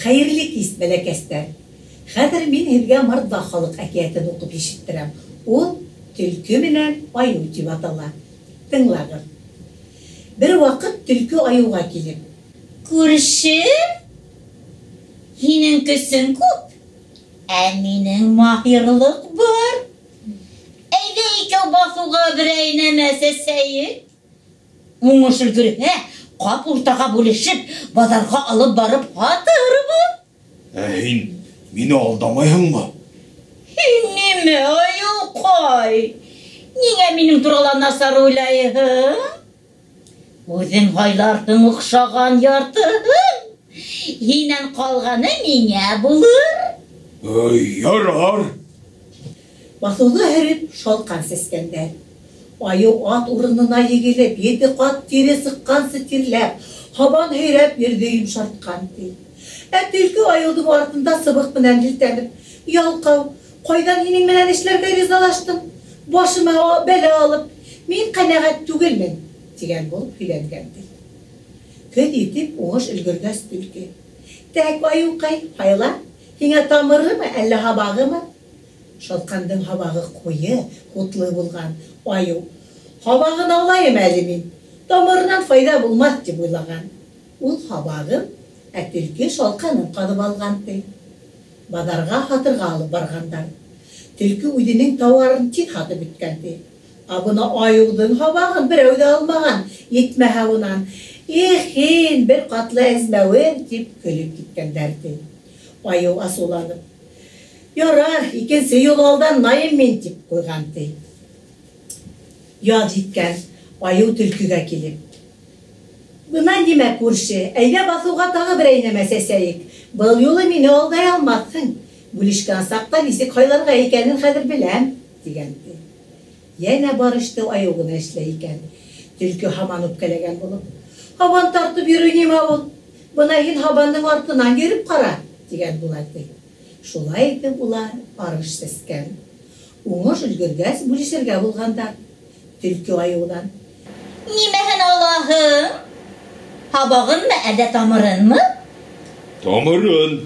Хәйерле кис, бәләкәстәр! Хәҙер мин һеҙгә мордва халыҡ әкиәтен уҡып ишеттерәм. Ул Төлкө менән айыу тип атала. Тыңлағыҙ. Бер ваҡыт төлкө айыуға килеп. Күрше, һинең көсөң күп, ә минең маһирлыҡ бар. Әйҙә икәү баҫыуға берәй нәмә сәсәйек. Уңыш өлгөрһә, ҡап уртаға бүлешеп, баҙарға алып барып һатырбыҙ. Ә һин мине алдамайһыңмы? Һин нимә, айыуҡай? Ниңә минең турала насар уйлайһың? Үҙең һайларһың оҡшаған яртыһын. Һинән ҡалғаны миңә булыр. Ярар. Баҫыуҙы һөрөп, шалҡан сәскәндәр. Айыу ат урынына егелеп, ете ҡат тире сыҡҡансы тирләп, һабан һөйрәп ерҙе йомшартҡан, ти. Ә төлкө айыуҙың артында сыбыҡ менән һелтәнеп, Ялҡау, ҡайҙан һинең менән эшләргә ризалаштым? Башыма бәлә алып, мин ҡәнәғәт түгелмен, тигән булып һөйләнгән, ти. Көҙ етеп, уңыш өлгөргәс, төлкө: Тәк, айыуҡай, һайла, һиңә тамырымы, әллә һабағымы? Шалҡандың һабағы ҡуйы, һутлы булған. Айыу: Һабағын алайым әле мин, тамырынан файҙа булмаҫ, тип уйлаған. Ул һабағын, ә төлкө шалҡанын ҡаҙып алған, ти. Баҙарға һатырға алып барғандар. Төлкө үҙенең тауарын тиҙ һатып бөткән, ти. Ә бына айыуҙың һабағын берәү ҙә алмаған, етмәһә унан: Их һин, бер ҡатлы әзмәүер, тип көлөп киткәндәр, ти. Айыу асыуланып: Ярар, икенсе юлы алданмайым мин, тип ҡуйған, ти. Яҙ еткән, айыу төлкөгә килеп: Бына нимә, күрше, әйҙә баҫыуға тағы берәй нәмә сәсәйек. Был юлы мине алдай алмаҫһың. Бүлешкән саҡта нисек һайларға икәнен хәҙер беләм, тигән, ти. Йәнә бар эште айыу ғына эшләй икән. Төлкө һаман үпкәләгән булып: Һабан тартып йөрөү нимә ул? Бына һин һабандың артынан йөрөп ҡара, тигән була, ти. Шулай итеп улар арыш сәскән. Уңыш өлгөргәс, бүлешергә булғандар. Төлкө айыуҙан: Нимәһен алаһың? Һабағынмы, әллә тамырынмы? Тамырын.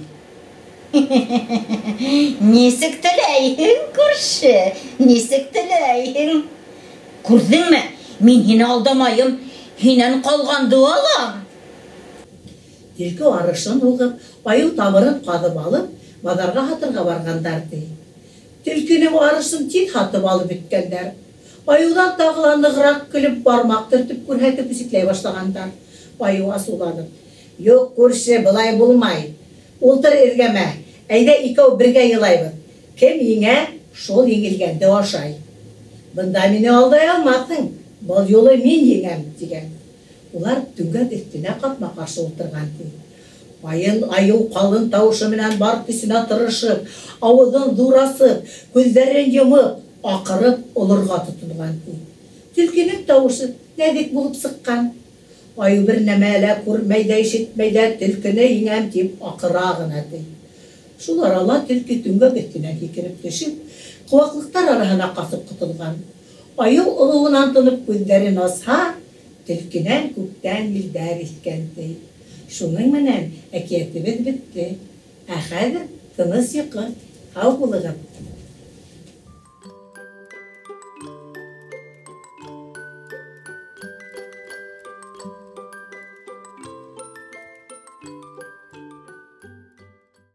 Нисек теләйһең, күрше, нисек теләйһең. Күрҙеңме, мин һине алдамайым, һинән ҡалғанды алам. Төлкө арышын һуғып, айыу тамырын ҡаҙып алып, баҙарға һатырға барғандар, ти. Төлкөнөң арышын тиҙ һатып алып бөткәндәр. Айыуҙан тағы ла нығыраҡ көлөп, бармаҡ төртөп күрһәтеп үсекләй башлағандар. Айыу асыуланып: Юҡ, күрше, былай булмай. Ултыр эргәмә, әйҙә икәү бергә илайбыҙ. Кем еңә, шул еңелгәнде ашай. Бында мине алдай алмаҫһың, был юлы мин еңәм, тигән. Улар түңгәк өҫтөнә ҡапма-ҡаршы ултырған, ти. Айын айыу ҡалын тауышы менән бар көсөнә тырышып, ауыҙын ҙур асып, күҙҙәрен йомоп, аҡырып олорға тотонған, ти. Төлкөнөң тауышы нәҙек булып сыҡҡан. Айыу бер нәмә лә күрмәй ҙә, ишетмәй ҙә, төлкөнө еңәм тип аҡыра ғына, ти. Шул арала төлкө түңгәк өҫтөнән һикереп төшөп, ҡыуаҡлыҡтар араһына ҡасып ҡотолған. Айыу олоуынан тынып күҙҙәрен асһа, төлкөнән күктән елдәр иҫкән, ти. Шуның менән әкиәтебеҙ бөттө. Ә хәҙер тыныс йоҡо. Һау булығыҙ!